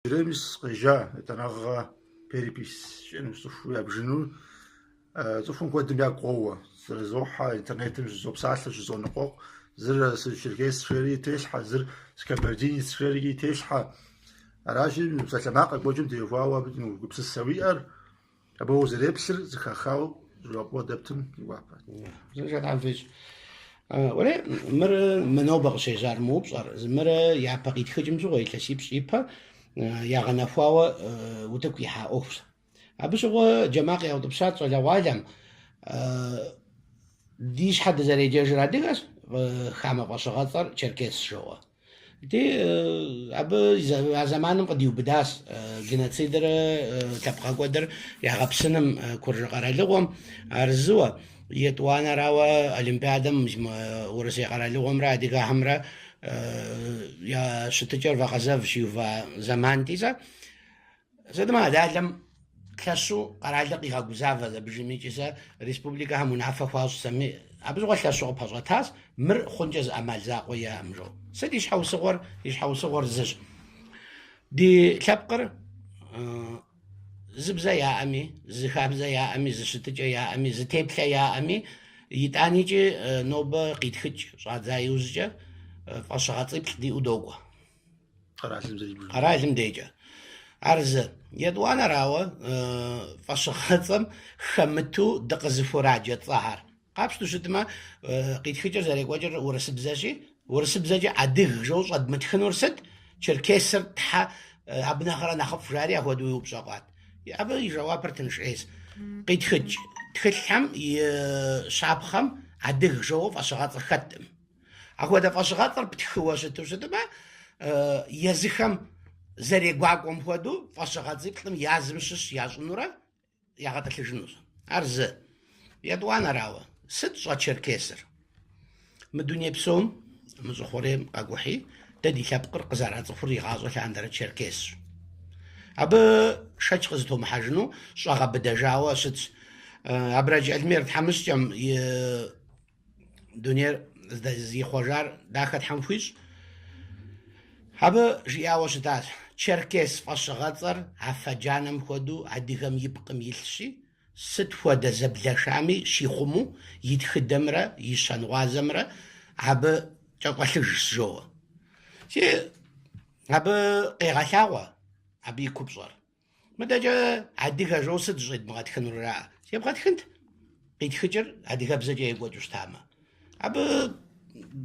Иджырей мис къежьа етӏанэгъэ перепись жиӏэну цӏыхуу ябжынур цӏыхум куэдым ягу къоуэ. Зэрызохьэ, интернетым щызопсалъэ, щызоныкъуэкъу. Зыр сычеркес жери телъхьэ, зыр сыкабардинец жери телъхьэ. Аращи, псалъэмакъ къекӏуэкӏым теухуауэ абы гупсысэ уиӏэр, абы узэреплъыр зэхэхауэ жэуап къыдэптым и гуапэ. Жытӏам фищӏ. Уэрей, мыр мы нобэ къыщежьар мы упщӏэр, мыр япэ къитхыкӏым щыгъуэ илъэсипщӏ ипэ ягъэнэхуауэ утыку ихьа ӏуэхущ. Абы щыгъуэ джэ макъ яутӏыпщат щӏалэгъуалэм. Ди щхьэ дызэреджэжыр адыгэщ, хамэ фӏэщыгъэцӏэр черкес жоуэ. Ди абы а зэманым къыдиубыдащ геноцидыр, лъэпкъгъэкӏуэдыр ягъэпсыным Куржы къэралыгъуэм, ар зыуэ. Етӏуанэрауэ, Олимпиадэм Урысей къэралыгъуэмрэ адыгэхэмрэ я щытыкӏэр вакъэзэв щиува зэманти сэ. Сытмэ, адалэм лъэщу къэралыр къигъэгузавэ абыжым икӏи сэ республикэхэм унафэ хуащӏ сэми, абы щыгъуэ лъэщу къыпэщӏэтащ, мыр хъункӏэ зы ӏэмал закъуэ иӏэкъым жоуэ. Сыт и щхьэусыгъуэр? И щхьэусыгъуэр зыщ. Ди лъэпкъыр зы бзэ яӏэми, зы хабзэ яӏэми, зы щытыкӏэ яӏэми, зы теплъэ яӏэми, итӏаникӏи нобэ къитхыкӏ щӏадза иужькӏэ фӏэщыгъэцӏиплӏ диӏэу докӏуэ. Къэралым зэрибжыр. Къэралым декӏэ. Ар зы. Етӏуанэрауэ, фӏэщыгъэцӏэм хэмыту дыкъызыхураджэ цӏэхэр. Къапщтэу щытмэ, къитхыкӏыр зэрекӏуэкӏыр урысыбзэщи, урысыбзэкӏэ адыг жоуэ щӏэдмытхынур сыт? Черкесыр тхьэ абы нэхърэ нэхъыфӏ жари апхуэдэуи упщӏэ къуат. Абы и жэуапыр тынш ӏейщ. Къитхыкӏ тхылъхэм и щапхъэм адыг жоуэ фӏэщыгъэцӏэ хэткъым. Апхуэдэ фӏэщыгъэцӏэр птхыуэ щыту щытмэ, езыхэм зэрегуакӏуэм хуэдэу фӏэщыгъэцӏиплӏым я зым щыщ ящӏынурэ ягъэтӏылъыжынущ. Ар зы. Етӏуанэрауэ, сыт щӏэчеркесыр? Мы дуней псом, мы щӏы хъурейм къэкӏухьи, дэ ди лъэпкъыр къызэрацӏыхур игъащӏэ лъандэрэ черкесщ. Абы шэч къызытомыхьэжыну щӏэгъэбыдэжауэ щытщ. Абрэдж Альмир тхьэмыщкӏэм и Дунейр зыдэзихъуэжар дахэ Тхьэм хуищӏ. Абы жиӏауэ щытащ, Черкес фӏэщыгъэцӏэр афэ джанэм хуэдэу адыгэм и пкъым илъщи, сыт хуэдэ зэблэшами щихъумэу и тхыдэмрэ и щэнгъуазэмрэ абы кӏэщӏэлъыжщ, жоуэ. Си абы къегъэлъагъуэ абы и купщӏэр. Мыдэкӏэ адыгэ жоуэ сыт зыщӏедмыгъэтхынур жаӏэ. Зебгъэтхынт, къитхыкӏыр адыгэбзэкӏэ екӏуэкӏыу щытамэ. Абы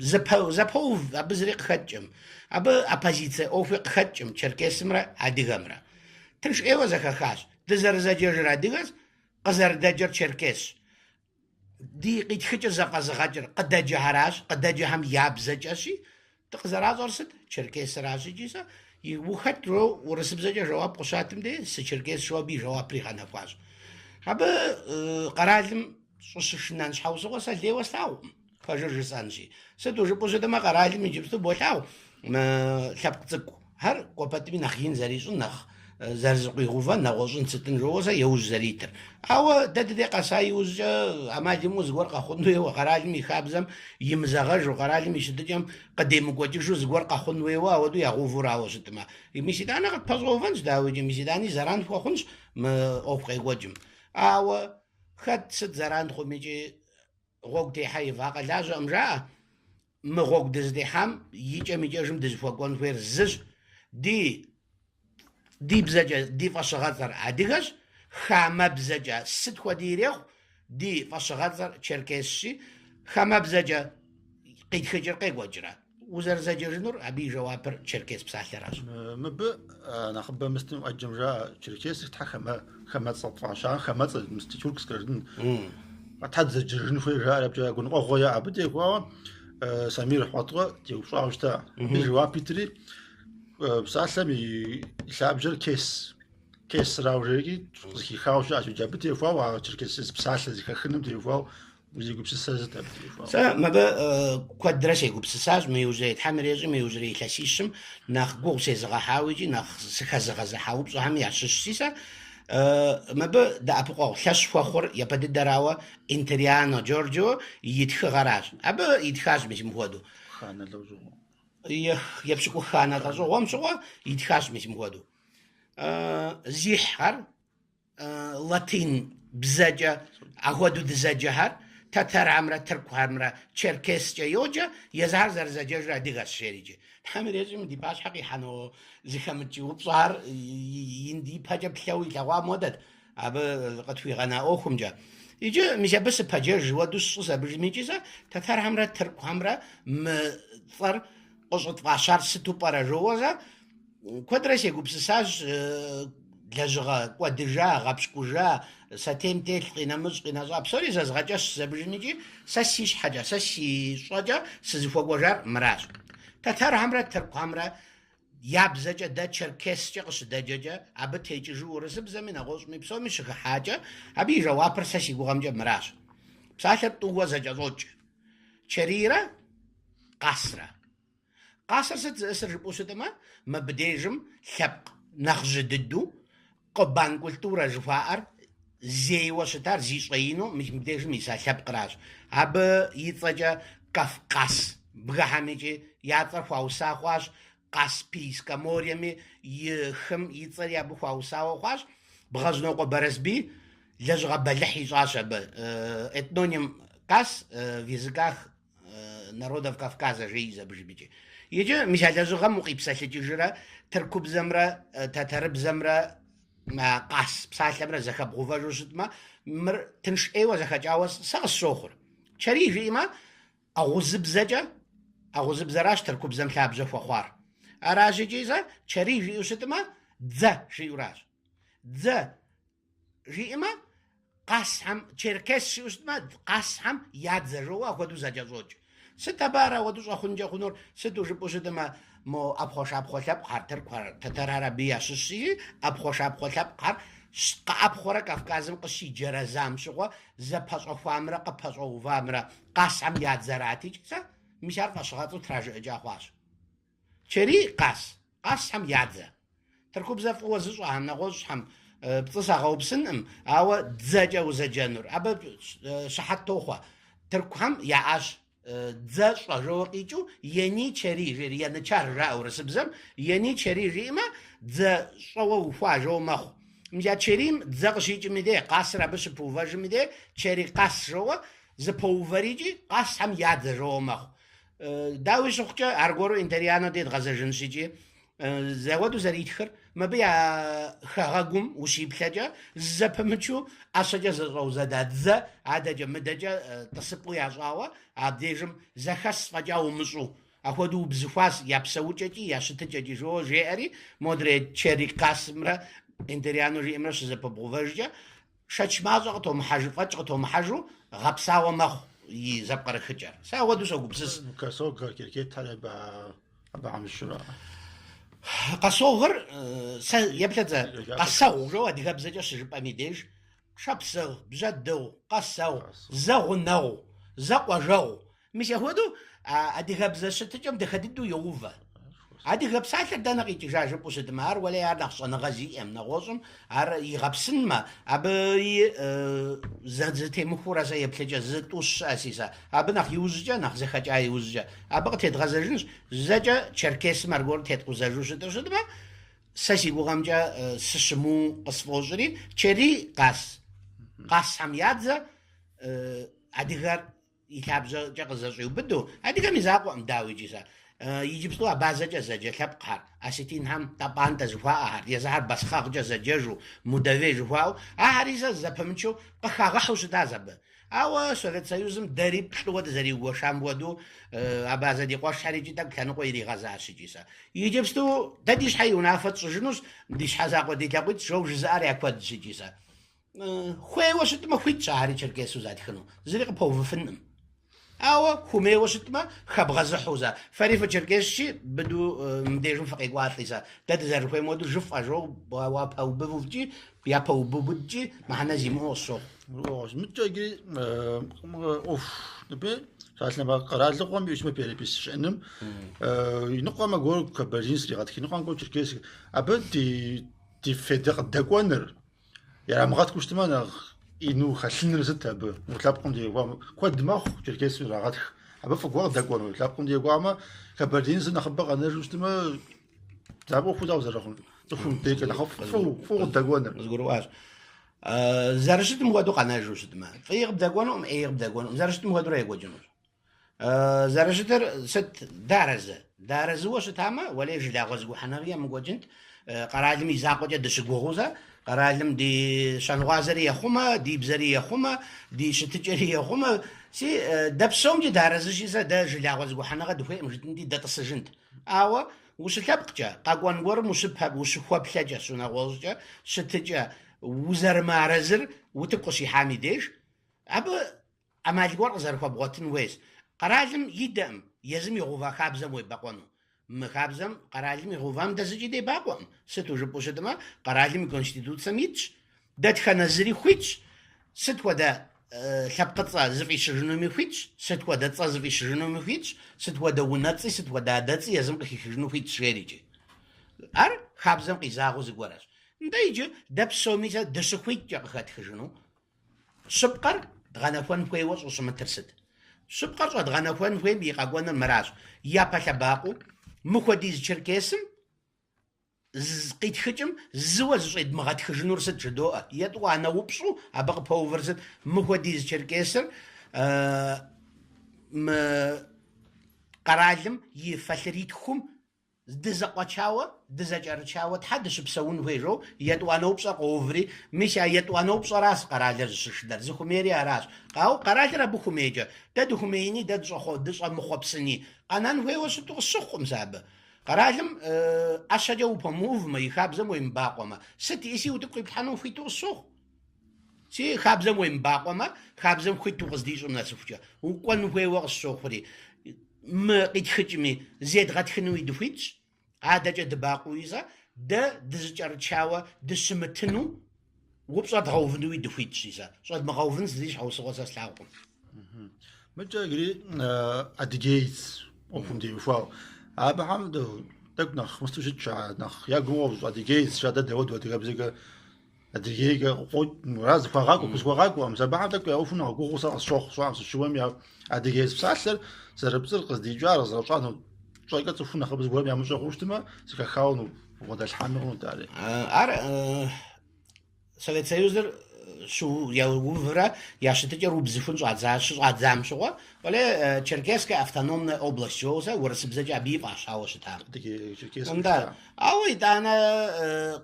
зэпэув абы зыри къыхэткӏым. Абы оппозицие ӏуэхуи къыхэткӏым черкесымрэ адыгэмрэ. Тынш ӏейуэ зэхэхащ. Дызэрызэджэжыр адыгэщ, къызэрыдэджэр черкесщ. Ди къитхыкӏыр зэфӏэзыгъэкӏыр къыдэджэхэращ, къыдэджэхэм я бзэкӏэщи, дыкъызэращӏэр сыт? Черкесыращ икӏи сэ ухэт жоуэ урысыбзэкӏэ жэуап къыщатым дей, сычеркес жоуэ абы и жэуапыр игъэнэхуащ. Абы къэралым щӏыщышынэн щхьэусыгъуэ сэ лейуэ слъагъукъым, пэжыр жысӏэнщи. Сыту жыпӏэу щытмэ, къэралым иджыпсту болъагъу мы лъэпкъ цӏыкӏухэр кӏуэ пэтми нэхъ ин зэрищӏын, нэхъ зэрызыкъуигъэувэн, нэгъуэщӏын сытын жоуэ сэ яужь зэритыр. Ауэ дэ дыдей къэса иужькӏэ ӏэмал имыӏэу зыгуэр къэхъун хуейуэ, къэралым и хабзэм имызэгъэжу, къэралым и щытыкӏэм къыдемыкӏуэкӏыжу зыгуэр къэхъун хуейуэ ауэдэу ягъэувурауэ щытмэ. Мис итӏанэ къытпэщӏэувэнщ, дауикӏи, мис итӏани зэран хуэхъунщ мы ӏуэху къекӏуэкӏым. Ауэ хэт сыт зэран хъумикӏи гъуэгу техьэ и вакъэ лажьэкъым жаӏэ. Мы гъуэгу дызытехьам икӏэм-икӏэжым дызыхуэкӏуэн хуейр зыщ, ди ди бзэкӏэ ди фӏэщыгъэцӏэр адыгэщ, хамэбзэкӏэ сыт хуэди ирехъу, ди фӏэщыгъэцӏэр черкесщи, хамэбзэкӏэ къитхыкӏыр къекӏуэкӏрэ? Узэрызэджэжынур абы и жэуапыр черкес псалъэращ. Мыбы нэхъыбэ мыстым ӏэджэм жаӏэ, черкесыр тхьэ хамэцӏэ фӏаща, хамэцӏэ мысты тюркскэ жытӏэн. Тхьэ дызэджэжын хуей жаӏэр абыкӏэ гуныкъуэгъуэ яӏэ. Абы теухуауэ Самир Хьуэткъуэ теупщӏауэ щыта. Абы жэуап итри псалъэм и лъабжьэр кес. Кесрауэ жери къызыхихауэ щыӏэщ. Иджы абы теухуауэ а черкес псалъэ зыхэхыным теухуауэ узигупсысэр сыт абы теухуауэ? Сэ мыбы куэдрэ сегупсысащ, мы иужьрей Тхьэм ирещӏи, мы иужьрей илъэсищым нэхъ гугъу сезыгъэхьауэ икӏи нэхъ сыхэзыгъэзыхьа упщӏэхэм ящыщщи сэ. Мыбы дэӏэпыкъуэгъу лъэщ хуэхъур япэ дыдэрауэ Интериано Джорджио и тхыгъэращ. Абы итхащ мис мыхуэдэу. Ханэ лӏэужьыгъуэ. Епщыкӏуханэ лӏэщӏыгъуэм щыгъуэ итхащ мис мыхуэдэу. Зихьхэр, латин бзэкӏэ ахуэдэу дызэджэхэр, тэтэрхэмрэ тыркухэмрэ черкескӏэ йоджэ, езыхэр зэрызэджэжыр адыгэщ, жери икӏи. Тхьэм ирещӏи, мы ди пащхьэ къихьэну зыхэмыкӏ упщӏэхэр ипэкӏэ плъэуэ илъэгъуам хуэдэт абы къытхуигъэна ӏуэхумкӏэ. Иджы мис абы сыпэджэж хуэдэу сщӏыс абыжым икӏи сэ тэтэрхэмрэ тыркухэмрэ мы цӏэр къыщӏытфӏащар сыту пӏэрэ жоуэ сэ Куэдрэ сегупсысащ лэжьыгъэ кӏуэдыжа, гъэпщкӏужа, сэтейм телъ, къинэмыщӏ, къинэщӏа, псори зэзгъэкӏэщ абыжым икӏи сэ си щхьэкӏэ, сэ си щӏэкӏэ сызыхуэкӏуэжар мыращ. Тэтэрхэмрэ тыркухэмрэ я бзэкӏэ дэ черкескӏэ къыщыдэджэкӏэ, абы текӏыжу урысыбзэми нэгъуэщӏми псоми щыхыхьакӏэ, абы и жэуапыр сэ си гугъэмкӏэ мыращ. Псалъэр тӏууэ зэкӏэщӏокӏ. Черирэ къасрэ. Къасыр сыт зыӏысыр жыпӏэу щытмэ, мыбдежым лъэпкъ нэхъ жьы дыдэу Къубан культурэ жыхуаӏэр зейуэ щытар зи щӏэину мыбдежым иса лъэпкъращ. Абы и цӏэкӏэ Кавказ бгыхэм икӏи я цӏэр хуауса хъуащ, Каспийскэ мореми и хым и цӏэри абы хуаусауэ хъуащ. Бгъэжьнокъуэ Барэсбий лэжьыгъэ бэлыхь ищӏащ абы. Этноним Кас в языках Народов Кавказа жеӏэ абыжым икӏи. Иджы мис а лэжьыгъэм укъипсэлъыкӏыжрэ тыркубзэмрэ тэтэрыбзэмрэ къас псалъэмрэ зэхэбгъэувэжу щытмэ, мыр тынш ӏейуэ зэхэкӏауэ сэ къысщохъур. Чэрий жиӏэмэ, огъузыбзэкӏэ, огъузыбзэращ тыркубзэм лъабжьэ хуэхъуар. Аращ икӏи сэ чэрий жиӏэу щытмэ, дзэ жиӏэуращ. Дзэ Жиӏэмэ, къасхэм, черкес жиӏэу щытмэ, къасхэм я дзэ жоуэ апхуэдэу зэкӏэщӏокӏ. Сыт абы ар ауэдэу щӏэхъункӏэ хъунур? Сыту жыпӏэу щытмэ, мо ӏэпхъуэшапхъуэ лъэпкъхэр, тыркухэр, тэтэрхэр абы ящыщщи, ӏэпхъуэшапхъуэ лъэпкъхэр къэӏэпхъуэрэ Кавказым къыщиджэрэзам щыгъуэ зэпэщӏэхуамрэ къыпэщӏэувамрэ къасхэм я дзэрат икӏи сэ мис ар фӏэщыгъэцӏэу тражыӏыкӏа хъуащ. Чери къас, къасхэм я дзэ. Тыркубзэ фӏыуэ зыщӏэхэм, нэгъуэщӏхэм пцӏы сагъэупсынкъым, ауэ дзэкӏэ узэджэнур. Абы щыхьэт тохъуэ. Тыркухэм яӏащ дзэ щӏэ жоуэ къикӏыу ени чери жери, янычар жаӏэ урысыбзэм, ени чери жиӏэмэ, дзэ щӏэуэ ухуа жоуэ мэхъу. Мис а черим дзэ къыщикӏым и дей, къасыр абы щыпыувэжым и дей, чери къас жоуэ зэпоувэри икӏи къасхэм я дзэ жоуэ мэхъу. Дауи щыхъукӏэ, аргуэру Интериано дедгъэзэжынщ икӏи зэуэду зэритхыр, мыбы я хэгъэгум ущиплъэкӏэ, зэпымычу ӏэщэкӏэ зэщӏэузэда дзэ адэкӏэ-мыдэкӏэ тӏысыпӏэу ящӏауэ, абдежым зэхэс фӏэкӏа умыщӏу, апхуэдэу убзыхуащ я псэукӏэкӏи, я щытыкӏэкӏи жоуэ жеӏэри, модрей Черикасымрэ Интериано жиӏэмрэ щызэпыбгъэувэжкӏэ, Шэч мащӏэ къытомыхьэжу, фӏэкӏ къытомыхьэжу гъэпсауэ мэхъу и зэпкърыхыкӏэр. Сэ ауэдэу согупсыс. Касогхэр, керкетхэр абыхэм щыщу. Къэсогыр, сэ еплъэт зэ, къэсэгъу жоуэ адыгэбзэкӏэ щыжыпӏэм и деж, шапсыгъ, бжьэдыгъу, къэсэгъу, зэгъунэгъу, зэкъуажэгъу. Мис апхуэдэу а адыгэбзэ щытыкӏэм дахэ дыдэу йоувэ. Адыгэ псалъэр дэнэ къикӏыжа жыпӏэу щытмэ, ар уэлей ар нэхъ щӏэныгъэ зиӏэм, нэгъуэщӏым ар игъэпсынмэ, абыи зэтемыхуэурэ сэ еплъыкӏэ зытӏущ щыӏэси сэ. Абы нэхъ иужькӏэ, нэхъ зэхэкӏа иужькӏэ. Абы къытедгъэзэжынщ, зэкӏэ черкесым аргуэру теткъузэжу щыту щытмэ, сэ си гугъэмкӏэ сыщымыуэу къысфӏощӏри, чери къас, къасхэм я дзэ адыгэр и лъабжьэкӏэ къызэщӏиубыдэу, адыгэм и закъуэкъым, дауи икӏи сэ. Иджыпсту абазэкӏэ зэджэ лъэпкъхэр, осетинхэм тӏэпӏантӏэ жыхуаӏэхэр, езыхэр басхъэгъкӏэ зэджэжу, мудавей жыхуаӏэу, ахэри сэ зэпымычу къыхагъэхьэу щытащ абы. Ауэ Совет Союзым дэри плӏыуэ дызэриугуэшам хуэдэу, абазэ ди къуэшхэр икӏи тӏэкӏу лъэныкъуэ иригъэзащ икӏи сэ. Иджыпсту дэ ди щхьэ и унафэ тщӏыжынущ, ди щхьэ закъуэ ди лъакъуитӏ жоу жызыӏэр я куэдщ икӏи сэ. Хуейуэ щытмэ, хуитщ ахэри черкесу затхыну, зыри къыпэувыфынкъым. Ауэ хуэмейуэ щытмэ, хэбгъэзыхьу зэ. Фэри фычеркесщи, быдэу мыбдежым фыкъекӏуалӏи зэ. Дэ дызэрыхуейм хуэдэу жыфӏэ жоу уапэубывкӏи, япэубыбыкӏи мыхьэнэ зимыӏэу къысщохъу. Гурыӏуэгъуэщ. Мыдкӏэ иджыри ӏуэху мыбы псалъэм къэралыгъуэм и перепись щыӏэным иныкъуэм аргуэру кабардинец иригъэтх, иныкъуэм аргуэру черкес. Абы ди фейдэ къыдэкӏуэныр, Ирамыгъэтхыу щытмэ, нэхъ ину хэлъыныр сыт абы? Мы лъэпкъым теухуамэ, куэд мэхъу черкесым ирагъэтх. Абы фӏы гуэр къыдэкӏуэну. Лъэпкъым теухуамэ, кабардинцыр нэхъыбэ къэнэжу щытмэ, зы ӏуэхуу дауэ зэрыхъунур? цӏыхум дежкӏэ нэхъыфӏ, фӏы къыдэкӏуэныр. Къызгурыӏуащ. Зэрыщытым хуэдэу къэнэжу щытмэ, фӏыи къыбдэкӏуэнукъым, ӏеи къыбдэкӏуэнукъым, зэрыщытым хуэдэурэ екӏуэкӏынущ. Зэрыщытыр сыт дыарэзы? Дыарэзыуэ щытамэ, уэлей жылагъуэ зэгухьэныгъи емыкӏуэкӏынт, къэралым и закъуэкӏэ дыщыгугъыу зэ, къэралым ди щэнгъуазэри ехъумэ, ди бзэри ехъумэ, ди щытыкӏэри ехъумэ. Си дэ псомкӏи дыарэзыщи сэ дэ жылагъуэ зэгухьэныгъэ дыхуейкъым жытӏынти дэтӏысыжынт. Ауэ ущылъэпкъкӏэ, къэкӏуэн гуэрым ущыхуэплъэкӏэ, щынэгъуэщӏкӏэ, щытыкӏэ узэрымыарэзыр утыку къыщихьам и деж, абы ӏэмал гуэр къызэрыхуэбгъуэтын хуейщ. Къэралым идэкъым езым игъэува хабзэм уебэкъуэну. Мы хабзэм къэралым игъэувам дэ зыкӏи дебакъуэкъым. Сыту жыпӏэу щытмэ, къэралым и конституцэм итщ, дэтхэнэ зыри хуитщ, сыт хуэдэ лъэпкъыцӏэ зыфӏищыжынуми хуитщ, сыт хуэдэ цӏэ зыфӏищыжынуми хуитщ, сыт хуэдэ унэцӏи, сыт хуэдэ адэцӏи езым къыхихыжыну хуитщ, жери икӏи. Ар хабзэм къизагъэу зыгуэрэщ. Нтӏэ иджы дэ псоми сэ дыщыхуиткӏэ къыхэтхыжыну Щыпкъэр дгъэнэхуэн хуейуэ щӏыщымытыр сыт? Щыпкъэр щӏэдгъэнэхуэн хуейм и къэкӏуэныр мыращ. Япэ лъэбакъуэу мыхуэдиз черкесым къитхыкӏым зыуэ зыщӏедмыгъэтхыжынур сыт жыдоӏэ. Етӏуанэ упщӏу абы къыпэувыр сыт? Мыхуэдиз черкесыр мы къэралым и фэлъыритхум Дызэкъуэчауэ, дызэкӏэрычауэ тхьэ дыщыпсэун хуей жоу етӏуанэ упщӏэ къоуври, мис а етӏуанэ упщӏэращ къэралыр зыщышынэр, зыхумейри аращ. Ауэ къэралыр абы хумейкӏэ, дэ дыхумеини, дэ дыщӏэмыхъуэпсыни къэнэн хуейуэ щыту къысщыхъукъым сэ абы. Къэралым ӏэщэкӏэ упэмыувмэ, и хабзэм уемыбакъуэмэ, сыт иӏыси утыку къиплъхьэну хуиту къысщохъу. Си хабзэм уемыбакъуэмэ, хабзэм хуит укъыздищӏым нэсыхукӏэ, укӏуэн хуейуэ къысщохъури, мы къитхыкӏми зедгъэтхынуи дыхуитщ, адэкӏэ дыбакъуэуи сэ, дэ дызэкӏэрычауэ дыщымытыну упщӏэ дгъэувынуи дыхуитщ сэ. Щӏэдмыгъэувын зыри щхьэусыгъуэ сэ слъагъукъым. Мыкӏэ иджыри адыгеец ӏуэхум теухуауэ. Абыхэм тӏэкӏу нэхъ мысту щытщ, нэхъ я гум къощӏ адыгеец, дэ дауэду адыгэбзэкӏэ Адыгейкӏэ къокӏ, ара зыхуагъакӏуэ, хузыхуэгъакӏуэкъым. Мис абыхэм тӏэкӏу я ӏуэхум нэхъ гугъуу сэ къысщохъу, сщӏэкъым сыщыуэми, ауэ адыгеец псалъэр зэрыпцӏыр къыздикӏар, зэрыщӏар, ну, щӏэкӏэ цӏыху нэхъыбэ зыгуэрым ямыщӏэ хъууэ щытмэ, зэхэхауэ, ну, бгъэдэлъхьэну хъунут ари. Ар Совет Союзыр щыяуврэ я щытыкӏэр убзыхун щӏадза, щыщӏадзам щыгъуэ, Уэлей, Черкесская автономная область жоуэ сэ урысыбзэкӏэ абыи фӏащауэ щытам. Адыгей Черкесск. Нтӏэ. Ауэ итӏанэ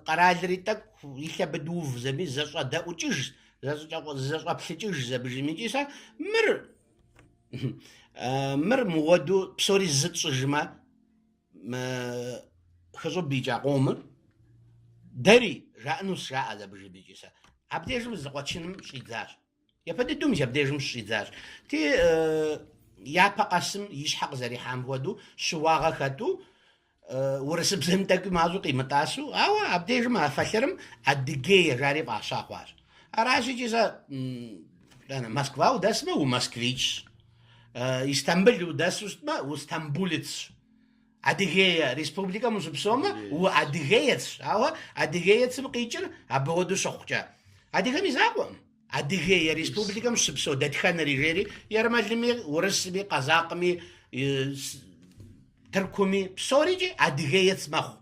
къэралри тӏэкӏу и лъэ быдэу ув зэми зэщӏэдэӏукӏыж, зэщӏэплъыкӏыж зэбыжым икӏи сэ мыр мыр мыуэду псори зы тщӏыжмэ, мы хыщӏыб икӏа къомыр дэри жаӏэнущ жаӏэ зэбыжым икӏи сэ. Абдежым зыкъуэчыным щӏидзащ. Япэ дыдэу мис абдежым щыщӏидзащ. Ти япэ къэсым и щхьэ къызэрихьам хуэдэу, щыуагъэ хэту, урысыбзэм тӏэкӏуи мащӏэу къимытӏасэу, ауэ абдежым а фэлъырым Адыгея жари фӏаща хъуащ. Аращ икӏи сэ Москва удэсмэ, умосквичщ. Истамбыл удэсу щытмэ, устамбулецщ. Адыгея республикэм ущыпсэумэ, уадыгеецщ, ауэ адыгеецым къикӏыр абы хуэдэу щыхъукӏэ. Адыгэм и закъуэкъым. Адыгея республикэм щыпсэу дэтхэнэри жери, ермэлыми, урысми, къэзакъми, тыркуми, псорикӏи адыгеец мэхъу.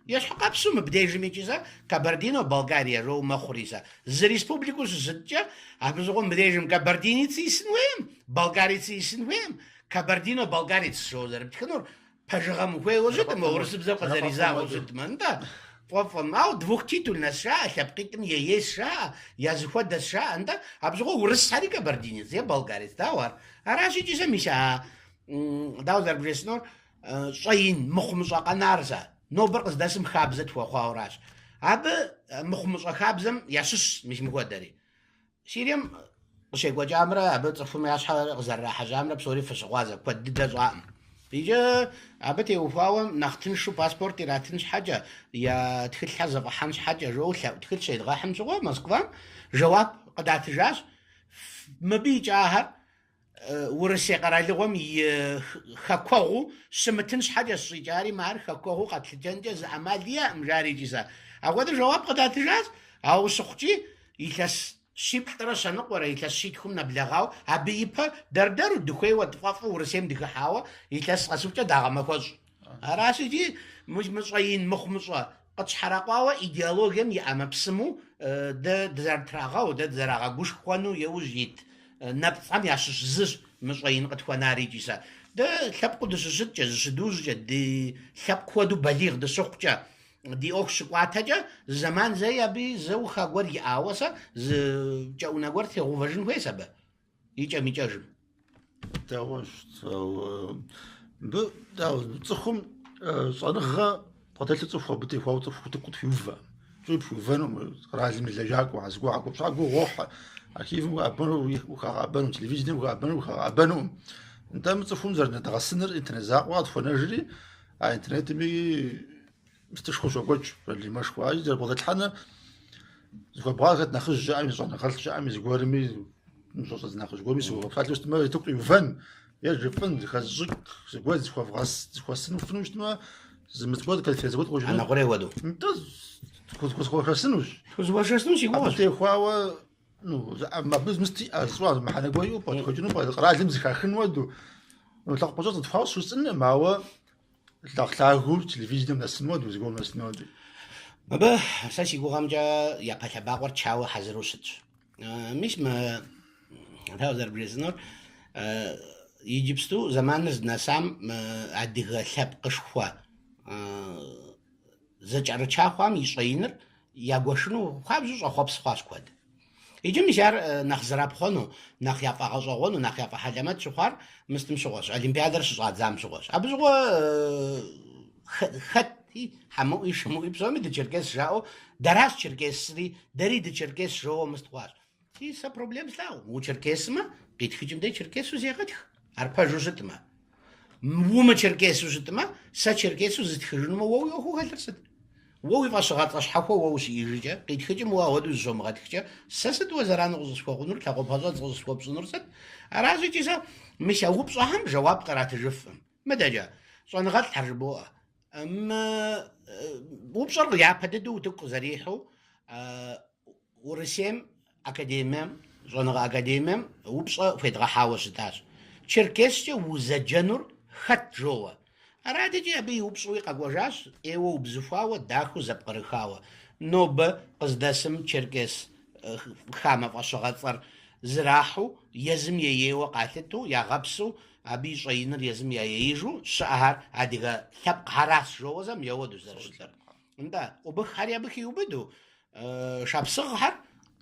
Ещхьыкъэпсу мыбдежым икӏи сэ Кабардино-Балкария жоу мэхъури сэ. Зы республикэу щыщыткӏэ, абы щыгъуэм мыбдежым кабардинеци исын хуейм, балкареци исын хуейм, кабардино-балкарец жоу зэрыптхынур пэжыгъэм ухуейуэ щытмэ, урысыбзэм къызэризагъэу щытмэ, нтӏэ, фӏэфӏым. Ауэ двухтитульнэщ жаӏэ, лъэпкъитӏым ейщ жаӏэ, я зэхуэдэщ жаӏэ, нтӏэ, абы щыгъуэ урысхэри кабардинец е балкарец, дауэ ар? Аращ икӏи сэ мис а, дауэ зэрыбжесӏэнур, Щӏэин мыхъумыщӏэ къэнар сэ нобэр къыздэсым хабзэ тхуэхъуауэращ. Абы мыхъумыщӏэ хабзэм ящыщщ мис мыхуэдэри. Сирием къыщекӏуэкӏамрэ абы цӏыхум я щхьэр къызэрырахьэжьамрэ псори фыщыгъуазэ, куэд дыдэ щӏаӏым. Иджы абы теухуауэ нэхъ тыншу паспорт иратын щхьэкӏэ, я тхылъхэр зэфӏыхьэн щхьэкӏэ жоуэ лъэӏу тхылъ щедгъэхьым щыгъуэ Москвам жэуап къыдатыжащ. Мыбы икӏахэр Урысей къэралыгъуэм и хэкуэгъуу щымытын щхьэкӏэщ щӏикӏари, мы ар хэкуэгъуу къэтлъытэнкӏэ зы ӏэмал иӏэкъым, жари икӏи сэ. Апхуэдэу жэуап къыдатыжащ, ауэ щыхъукӏи, илъэс щиплӏрэ щэныкъуэрэ, илъэс щитхум нэблэгъауэ, абы ипэ дэр-дэру дыхуейуэ тфӏэфӏу Урысейм дыхыхьауэ илъэс къэсыхукӏэ дагъэмэхуэщӏ. Аращ икӏи мы щӏэин мыхъумыщӏэ. къытщхьэракъуауэ идеологием и ӏэмэпсымэу дэ дызэрытрагъэу, дэ дызэрагъэгушхуэну еужь ит нэпцӏхэм ящыщ зыщ мы щӏэин къытхуэнар икӏи сэ. Дэ лъэпкъыу дыщыщыткӏэ, зыщыдужькӏэ, ди лъэпкъ хуэдэу балигъ дыщыхъукӏэ, ди ӏуэху щыкӏуатэкӏэ, зы зэман зэи абы зы уха гуэр иӏауэ сэ зы кӏэӏунэ гуэр тегъэувэжын хуейщ абы, икӏэм-икӏэжым. Дэгъуэщ. Мыбы дауэ, цӏыхум щӏэныгъэ бгъэдэлъу цӏыху абы техуауэ цӏыху утыку къытхуиувэ. Икӏи пхуиувэнукъым къэралым и лэжьакӏуэ, зыгуэр гупщӏа гугъу уохьэ. Архивым ухэӏэбэну ухагъэӏэбэну, телевидением ухэӏэбэну ухагъэӏэбэнукъым. Нтӏэ мы цӏыхум зэрынэдгъэсыныр интернет закъуэ къытхуэнэжри, а интернетми мыстышхуэ щокӏуэкӏ, проблемэшхуэ. Ар зэрыбгъэдэтлъхьэныр зыхуэбгъазэ хэт нэхъыжь щыӏэми, щӏэныгъэлӏ щыӏэми, зыгуэрми, ныбжьыщӏэ зы нэхъыжь гуэрми сыхуэпсалъэу щытмэ, утыку къиувэн, е жыфӏын, зыхэзыщӏыкӏ, зыгуэр зыхуэвгъэс, зыхуэсыну щытмэ, зы мыт гуэр, конференц гуэр къыхуэжыну. Ӏэнэ хъурей хуэдэу. Нтӏэ, тхузэхуэшэсынущ. Тхузэхуэшэсыну си Абы гугъэщ. техуауэ, ну, абы мыст иӏэ, зыщӏа, мыхьэнэ гуэр иӏэу пӏэрэ, тхуэкӏыну пӏэрэ, къэралым зыхахын хуэдэу. Ну, лъакъуэпэщӏэдз къытхуащӏ жысӏэнкъым, ауэ нэхъ лъагэу телевидением нэсын хуэдэу, зыгуэрым нэсын хуэдэу. Мыбы сэ си гугъэмкӏэ япэ лъэбакъуэр чауэ хьэзыру щытщ. Мис мы дауэ зэрыбжесӏэнур, иджыпсту зэманыр здынэсам мы адыгэ лъэпкъышхуэ зэкӏэрыча хъуам и щӏэиныр ягуэшыну хуабжьу щӏэхъуэпс хъуащ куэд. Иджы мис ар нэхъ зэрапхъуэну, нэхъ яфӏэгъэщӏэгъуэну, нэхъ яфӏэхьэлэмэт щыхъуар мыстым щыгъуэщ, Олимпиадэр щыщӏадзам щыгъуэщ. Абы щыгъуэ хэти, хьэмыӏуи, шымыӏуи псоми дычеркес жаӏэу, дэращ черкесри, дэри дычеркес жоуэ мыст хъуащ. Си сэ проблем слъагъукъым. Учеркесмэ, къитхыкӏым дей черкесу зегъэтх, ар пэжу щытмэ. Умычеркесу щытмэ, сэ черкесу зыстхыжынумэ, уэ уи ӏуэхуу хэлъыр сыт? Уэ уи фӏэщыгъэцӏэ щхьэхуэ уэ ущиӏэжкӏэ, къитхыкӏым уэ ауэдэу зыщомыгъэтхкӏэ, сэ сыт уэ зэран къыщӏысхуэхъунур, лъакъуэпэщӏэдз къыщӏысхуэпщӏынур сыт? Аращ икӏи сэ мис а упщӏэхэм жэуап къратыжыфкъым. Мыдэкӏэ, щӏэныгъэлӏхэр жыбоӏэ. Мы упщӏэр япэ дыдэу утыку къызэрихьэу Урысейм академием, щӏэныгъэ академием упщӏэ хуедгъэхьауэ щытащ. Черкескӏэ узэджэнур хэт жоуэ. Арат икӏи абы и упщӏэуи къэкӏуэжащ, ӏейуэ убзыхуауэ, дахэу зэпкърыхауэ. Нобэ къыздэсым черкес хамэ фӏэщыгъэцӏэр зрахьу, езым ейуэ къалъытэу, ягъэпсу, абы и щӏэиныр езым яеижу щыӏэхэр адыгэ лъэпкъхэращ жоуэ зэм еуэду зэрыщытыр. Нтӏэ, убыххэри абы хиубыдэу, шапсыгъхэр,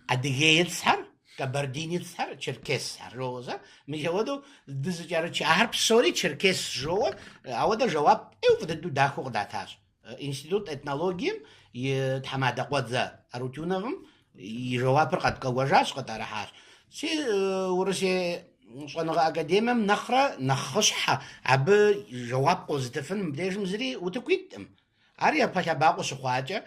адыгеецхэр, кабардинецхэр, черкесхэр жоуэ зэ. Мис ауэдэу дызыкӏэрыча ахэр псори черкес жоуэ, ауэдэ жэуап ӏейуэ фӏы дыдэу дахэу къыдатащ. Институт этнологием и тхьэмадэ къуэдзэ Арутюновым и жэуапыр къэткъэкӏуэжащ, къытӏэрыхьащ. Си Урысей щӏэныгъэ академием нэхърэ нэхъыщхьэ абы жэуап къозытыфын мыбдежым зыри утыку иткъым. Ар япэ лъэбакъуэ щыхъуакӏэ,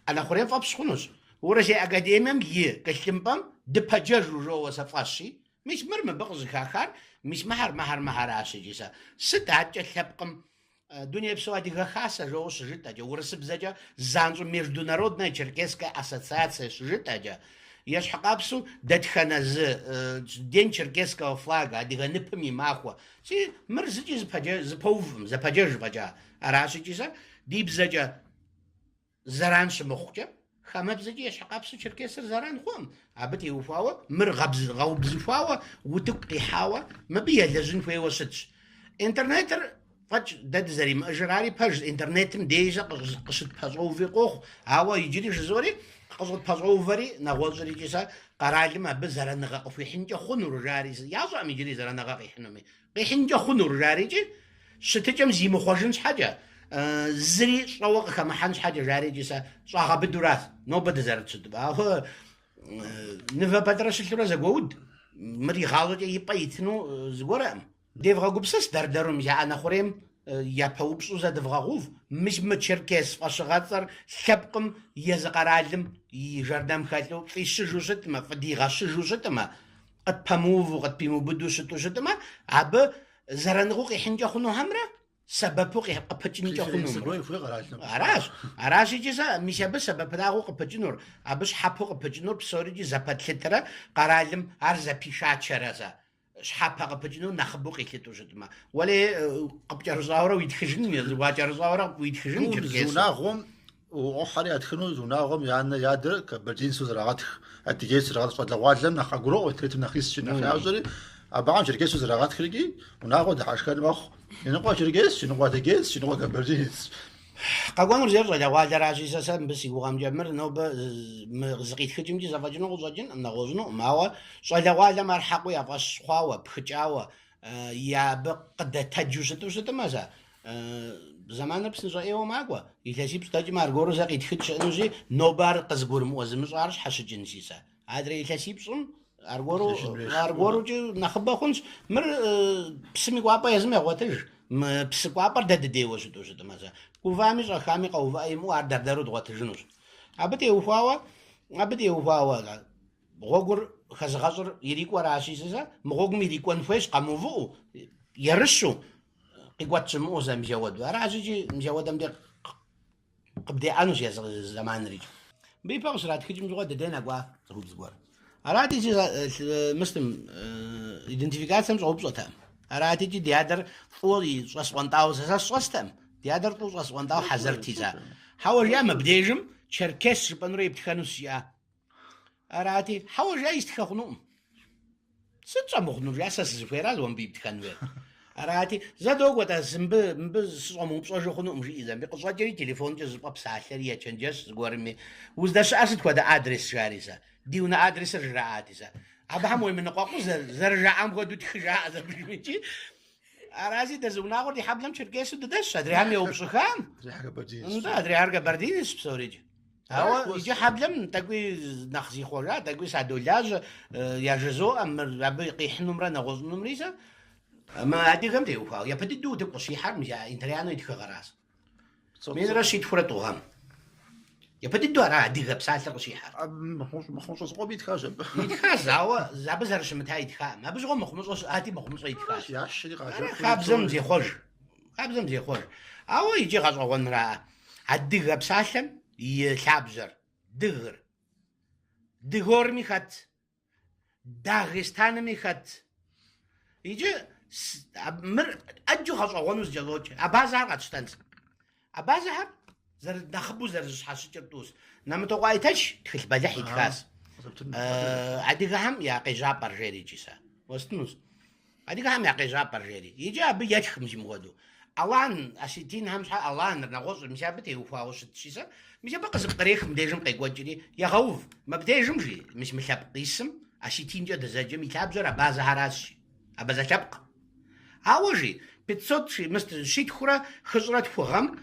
ӏэнэ хъурейм фӏэпщ хъунущ. Урысей академием и тхылъымпӏэм дыпэджэжу жоуэ сэ фӏэщи, мис мыр мыбы къызыхахар, мис мыхьэр, мыхьэр, мыхьэращ икӏи сэ. Сыт аткӏэ лъэпкъым Дунейпсо Адыгэ Хасэ жоуэ щыжытӏэкӏэ, урысыбзэкӏэ занщӏэу Международная Черкесская Ассоциация щыжытӏэкӏэ, ещхьыкъапсэу дэтхэнэ зы День черкесского флага, адыгэ ныпым и махуэ. Си мыр зыкӏи зэпэувкъым, зэпэджэж фӏэкӏа. Аращ икӏи сэ ди бзэкӏэ зэран щымыхъукӏэ, хамэбзэкӏи ещхьыкъапсэу черкесыр зэран хъуӏым. Абы теухуауэ мыр гъэубзыхуауэ, утыку къихьауэ мыбы елэжьын хуейуэ щытщ. Интернетыр фӏэкӏ дэ дызэримыӏэжыр ари пэжщ, интернетым дежкӏэ къыщытпэщӏэуви къохъу, ауэ иджыри жызори къыщӏытпэщӏэувэри нэгъуэщӏыр икӏи сэ къэралым абы зэраныгъэ къыхуихьынкӏэ хъунур жари, ящӏэкъым иджыри зэраныгъэ къихьынуми. Къихьынкӏэ хъунур жари икӏи щытыкӏэм зимыхъуэжын щхьэкӏэ, зыри щӏэуэ къыхэмыхьэн щхьэкӏэ жари икӏи сэ щӏагъэбыдуращ нобэ дызэрыт щытым. Ауэ нывэ пэтрэ щылъурэ зэгуоуд, мыр игъащӏэкӏэ и пӏэ итыну зыгуэрэкъым. Девгъэгупсыс дэр-дэру мис а ӏэнэ хъурейм япэ упщӏэу зэдывгъэгъув, мис мы черкес фӏэщыгъэцӏэр лъэпкъым езы къэралым и жэрдэм хэлъу фӏищыжу щытмэ, фӏыдигъэщыжу щытмэ, къытпэмыуву, къытпимыубыду щыту щытмэ, абы зэраныгъэу къихьынкӏэ хъунухэмрэ сэбэпу къыпыкӏынкӏэ хъунумрэ. Аращ. Аращ икӏи сэ мис абы сэбэпынагъэу къыпыкӏынур, абы щхьэпэу къыпыкӏынур псорикӏи зэпэтлъытэрэ къэралым ар зэпишачэрэ сэ щхьэпэ къыпыкӏынур нэхъыбэу къилъытэу щытмэ. Уэлей, къыпкӏэрыщӏауэрэ уитхыжын, езы уакӏэрыщӏауэрэ уитхыжын Зы черкесу. унагъуэм. Уӏуохьэри ятхыну унагъуэм я анэ я адэр кабардинцу зрагъэтх, адыгейцу зрагъэтх, щӏалэгъуалэм нэхъ къагуроӏуэ, интернетым нэхъ исщи, нэхъ ящӏэри, абыхэм черкесу зрагъэтхыр икӏи унагъуэ дыхьэшхэн мэхъу. Иныкъуэ черкесщ, иныкъуэ адыгейцщ, иныкъуэ кабардинецщ. Къэкӏуэнур зейр щӏалэгъуалэращи, сэ сэ мыбы си гугъэмкӏэ, мыр нобэ мы зы къитхыкӏымкӏи зэфӏэкӏыну къыщӏэкӏынкъым, нэгъуэщӏынукъым, ауэ щӏалэгъуалэм ар хьэкъыу я фӏэщ хъуауэ, пхыкӏауэ, я абы къыдэтэджу щыту щытмэ, сэ Зэманыр псынщӏэ ӏейуэ макӏуэ. Илъэсипщӏ дэкӏмэ, аргуэру зэ къитхыкӏ щыӏэнущи, нобэ ар къызыгурымыӏуэ зымыщӏар щхьэщыкӏынщи сэ. Адрей илъэсипщӏым аргуэру аргуэрукӏи нэхъыбэ хъунщ. Мыр псым и кӏуапӏэ езым егъуэтыж. Мы псы кӏуапӏэр дэ дыдейуэ щыту щытмэ сэ. Гувами щӏэхами къэувыӏэ имыӏэу ар дэр-дэру дгъуэтыжынущ. Абы теухуауэ, абы теухуауэ гъуэгур хэзыгъэщӏыр ирикӏуэращи сэ, мы гъуэгум ирикӏуэн хуейщ къэмыувыӏэу, ерыщу, Къикӏуэт щымыӏэу зэ мис ауэдэу. Аращ икӏи мис ауэдэм де къыбдеӏэнущ езы зэманыр икӏи. Мыбы ипэ къыщратхыкӏым щыгъуэ дыдей нэкӏуа цӏыхубз гуэр. Арат икӏи мыстым идентификацэм щӏэупщӏэтэкъым. Арат икӏи ди адэр фӏыуэ щӏэсӏуэнтӏауэ сэ сэ сщӏэстэкъым. Ди адэр фӏыуэ щӏэсӏуэнтӏауэ хьэзырти сэ. Хьэуэ жиӏа мыбдежым черкес жыпӏэнурэ иптхэнущ жиӏа. Арати, хьэуэ жиӏа истхэ хъунукъым. Сыт щӏэмыхъунур, жиӏа, сэ сызыхуейращ уэ мыбы иптхэн хуейр. Арати, зэ догуэ-тӏэ, мыбы, мыбы сыщӏэмыупщӏэжу хъунукъым, жиӏи зэ. Мыбы къыщӏэкӏри телефонкӏэ зыщӏыпӏэ псалъэри ечэнджэщ зыгуэрми. Уздэщыӏэр сыт хуэдэ адрес, жари сэ. Ди унэ адресыр жраӏати сэ. Абыхэм уемыныкъуэкъуу зэрыжаӏам хуэдэу тхы жаӏэ зэбжым икӏи. Аращи, дэ зы унагъуэр ди хьэблэм черкесу дыдэсщ, адрейхэм еупщӏыхам. Адрейхэр кабардинецщ. Нтӏэ, адрейхэр кабардинецщ псорикӏ. Ауэ иджы хьэблэм тӏэкӏуи нэхъ зихъуэжа, тӏэкӏуи садолажьэ, яжызоӏэ мыр абы къихьынумрэ нэгъуэщӏынумри сэ. Мы адыгэм теухуауэ япэ дыдэу утыку къыщихьэр мис а Интериано и тхыгъэращ. Минрэ щитхурэ тӏу гъэм. Япэ дыдэу ара адыгэ псалъэр къыщихьэр. Мыхъумыщӏэ зыкъом итхащ абы. Итхащ, ауэ абы зэрыщымыта итхакъым. Абы щыгъуэ мыхъумыщӏэ щыӏати, мыхъумыщӏэ итхащ. Ящэри къажэхури. Хабзэм зехъуэж. Хабзэм зехъуэж. Ауэ иджы гъэщӏэгъуэнра адыгэ псалъэм и лъабжьэр, дыгыр. Дыгорми хэт, Дагъыстанми хэт. Иджы мыр ӏэджэу гъэщӏэгъуэну зэкӏэлъокӏ. Абазэхэр къэтщтэнщ. Абазэхэр нэхъыбэу зэрызэщхьэщыкӏыр тӏущ. Нэмытӏокъуэ Айтэч тхылъ бэлыхь итхащ. Адыгэхэм я къежьапӏэр жери икӏи сэ. Уэстынущ. Адыгэхэм я къежьапӏэр жери. Иджы абы етх мис мыхуэдэу. Алан, осетинхэм щхьэ Аланыр, нэгъуэщӏыр, мис абы теухуауэ щытщи сэ. Мис абы къызыпкърех мыбдежым къекӏуэкӏри, егъэув. Мыбдежым, жи, мис мы лъэпкъ исым, осетинкӏэ дызэджэм и лъабжьэр абазэхэращ, жи. Абазэ лъэпкъ. Ауэ, жи, 500, жи, мыс щитхурэ хыщӏрэ тху гъэм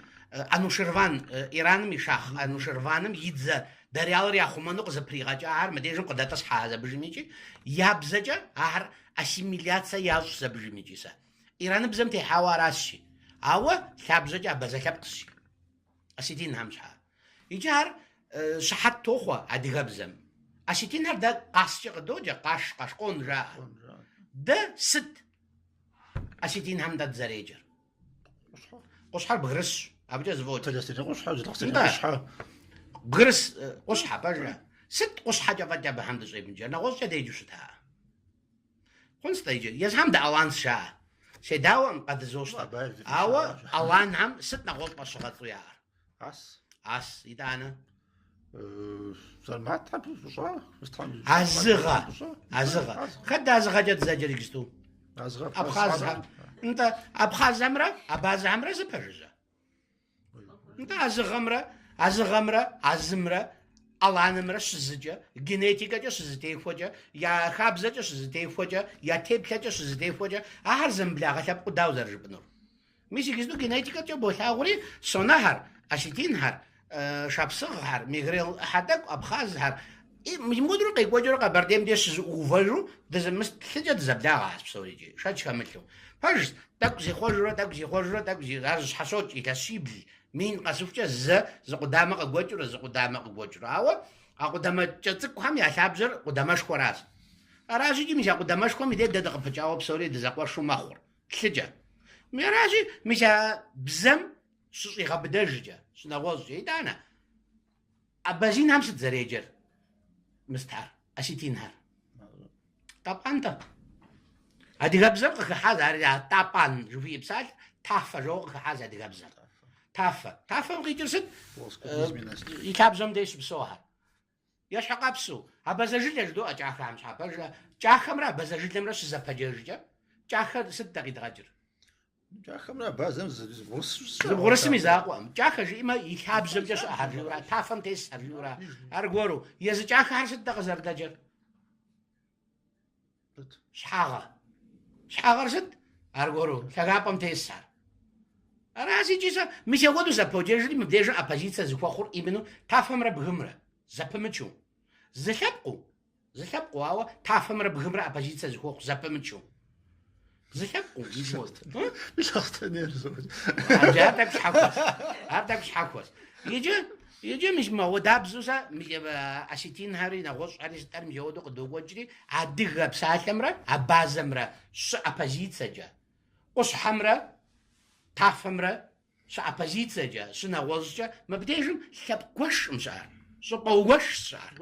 Ануширван, Ираным и шахъ Ануширваным и дзэ Дарьялыр яхъумэну къызэпригъэкӏахэр мыбдежым къыдэтӏысхьа зэбыжым икӏи, я бзэкӏэ ахэр Ассимиляцэ ящӏ зэбыжым икӏи сэ. Ираныбзэм техьауэ аращ, жи. Ауэ лъабжьэкӏэ абазэ лъэпкъщ, жи. Осетинхэм щхьэ. Иджы ар щыхьэт тохъуэ адыгэбзэм. Осетинхэр дэ къаскӏэ къыдоджэ, къаш, къашкъон жаӏэ. Дэ сыт осетинхэм дэ дызэреджэр? Къущхьэр бгырысщ, абыкӏэ зэфӏокӏ. Тэлэстэни къущхьэ, Джылахъстэней къущхьэ. Бгырыс къущхьэ, пэжрэ? Сыт къущхьэкӏэ фӏэкӏ абыхэм дыщӏемыджэр? Нэгъуэщӏкӏэ деджэу щыта? Хъунщ-тӏэ иджы. Езыхэм дыаланс жаӏэ. Седауэм къэдызощтэ. Ауэ аланхэм сыт нэгъуэщӏ фӏэщыгъэцӏэу яӏэр? Ас. Ас, итӏанэ? Сарматхэм пыщӏа? Азыгъэ. Азыгъэ. Хэт дэ азыгъэкӏэ дызэджэр иджысту? Азыгъэ. Абхъазхэм. Нтӏэ, абхъазхэмрэ абазэхэмрэ зэпэжыжьэ? Нтӏэ, азыгъэмрэ, азыгъэмрэ, азымрэ, аланымрэ щызыкӏэ, генетикэкӏэ щызэтехуэкӏэ, я хабзэкӏэ щызэтехуэкӏэ, я теплъэкӏэ щызэтехуэкӏэ, ахэр зэмыблагъэ лъэпкъыу дауэ зэрыжыпӏэнур? Мис иджысту генетикэкӏэ болъагъури, сонэхэр, осетинхэр, шапсыгъхэр, мегрел ӏыхьэ тӏэкӏу, абхъазхэр, мыхуэдэурэ къекӏуэкӏыурэ Къэбэрдейм деж щызэӏуувэжу дызэмыс лъыкӏэ дызэблагъэщ псори икӏи, шэч хэмылъу. Пэжщ, тӏэкӏу зихъуэжурэ, тӏэкӏу зихъуэжурэ, тӏэкӏу зи, ар зэщхьэщокӏ илъэс щибл, мин къэсыхукӏэ зэ зы къудамэ къыгуэкӏыурэ, зы къудамэ къыгуэкӏыурэ. Ауэ а къудамэкӏэ цӏыкӏухэм я лъабжьэр къудамэшхуэращ. Аращ икӏи мис а къудамэшхуэм и деж дэ дыкъыпыкӏауэ псори дызэкъуэшу мэхъур. Лъыкӏэ. Аращи, мис а бзэм щыщӏигъэбыдэжкӏэ, щынэгъуэщӏкӏэ. Итӏанэ, абазинхэм сыт зэреджэр? Мыстхэр, осетинхэр. Тӏэпӏантӏэ. Адыгэбзэм къыхыхьащ ар а тӏапӏан жыхуиӏэ псалъэр, тафэ жэуэ къыхыхьащ адыгэбзэм. Тафэ. Тафэм къикӏыр сыт? И лъабжьэм деж щыпсэухэр. Ещхьэкъэпсу, абазэ жылэ жыдоӏэ кӏахэхэм щхьэ, пэжрэ? Кӏахэмрэ абазэ жылэмрэ щызэпэджэжкӏэ, кӏахэр сыт дэ къидгъэкӏыр? Кӏахэмрэ абазэм зыбгъурысщ. Зыбгъурысым и закъуэкъым. Кӏахэ жиӏэмэ, и лъабжьэмкӏэ щыӏэхэр жиӏэура, тафэм тесхэр жиӏэура, аргуэру. Езы кӏахэхэр сыт дэ къызэрыдэкӏыр? Щхьэгъэ. Щхьэгъэр сыт? Аргуэру, лъагапӏэм тесхэр. Аращ икӏи сэ, мис апхуэдэу зэподжэжри, мыбдежым оппозицэ зыхуэхъур именно тафэмрэ бгымрэ, зэпымычу. Зы лъэпкъыу, зы лъэпкъыу, ауэ тафэмрэ бгымрэ оппозицэ зыхуохъу зэпымычу. Зы лъэпкъыу, мис вот. Билъэхъстэнейр зоуэ. Ар тӏэкӏу щхьэхуэщ. Ар тӏэкӏу щхьэхуэщ. Иджы, иджы мис мыуэдабзэу сэ мис осетинхэри нэгъуэщӏхэри сытӏэр мис ауэдэу къыдокӏуэкӏри, адыгэ псалъэмрэ абазэмрэ щыоппозицэкӏэ, къущхьэмрэ тафэмрэ Щыоппозицэкӏэ, щынэгъуэщӏкӏэ, мыбдежым лъэпкъ гуэшкъым щыӏэр, щӏыпӏэ угуэшщ щыӏэр.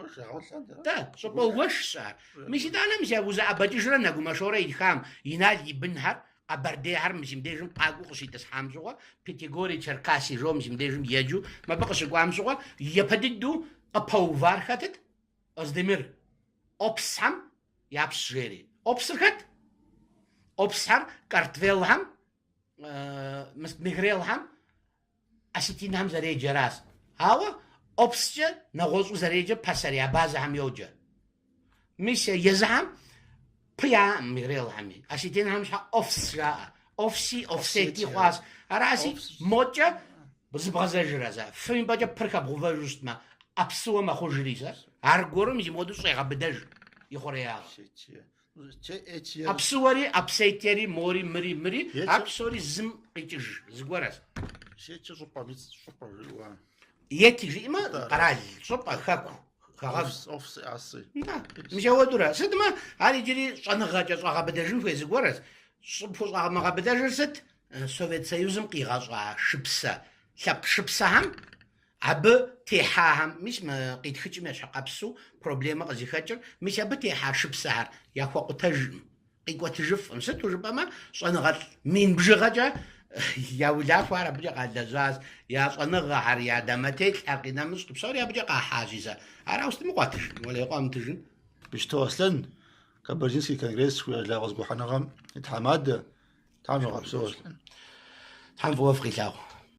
Дэ, щӏыпӏэ угуэшщ щыӏэр. Мис итӏанэ мис узэӏэбэкӏыжрэ Нэгумэ Шорэ итхам Инал и бынхэр, къэбэрдейхэр мис мыбдежым къакӏуэу къыщитӏысхьам щыгъуэ, Пятигорье Черкасии жоуэ мис мыбдежым еджэу мыбы къыщыкӏуам щыгъуэ, япэ дыдэу къыпэувар хэтыт? Оздемир. Опсхэм япщ жери. Опсыр хэт? Опсхэр картвелхэм Мегрелхэм осетинхэм зэреджэращ. Ауэ опскӏэ нэгъуэщӏу зэреджэр пасэрей абазэхэм йоджэ. Мис езыхэм пы яӏэкъым мегрелхэми. Осетинхэм щхьэ офс жаӏэ. Офси, офсети хъуащ. Араси, мокӏэ зыбгъэзэжрэ зэ, фым и пӏэкӏэ пыр хэбгъувэжу щытмэ, ӏэпсыуэ мэхъужри сэ. Аргуэру мис мыуэду щӏегъэбыдэж и хъуреягъыр. Апсыуэри, Апсетиери, мори, мыри, мыри, а псори зым къикӏыж зыгуэрэщ. Сетие щӏыпӏэм и щӏыпӏэ жиӏэу. Ети жиӏэмэ, къэрал, щӏыпӏэ, хэку, хэгъэгу. Офси, аси. Нтӏэ, мис ауэдурэ. Сытмэ, ар иджыри щӏэныгъэкӏэ щӏэгъэбыдэжын хуей зыгуэрэщ. Щӏыпхущӏэмыгъэбыдэжыр сыт? Совет Союзым къигъэщӏа шыпсэ, лъэпкъ шыпсэхэм Абы техьахэм, мис мы къитхыкӏым ещхьэкъэпсу проблемэ къызыхэкӏыр, мис абы техьа шыпсэхэр яхуэкъутэжкъым, къикӏуэтыжыфкъым. Сыту жыпӏэмэ, щӏэныгъэлӏ мин бжыгъэкӏэ я улахуэхэр абыкӏэ къалэжьащ, я щӏэныгъэхэр, я дамэтелъхэр, къинэмыщӏ, псори абыкӏэ къахьащи сэ. Ар ауэ сытми къуатыжын, уэлэхьи къуамытыжын. Бещто Аслъэн, Кабардинский конгресс жыхуиӏэ жылагъуэ зэгухьэныгъэм и тхьэмадэ, Тхьэм игъэпсэу Аслъэн. Тхьэм фӏыуэ фыкъилъагъу.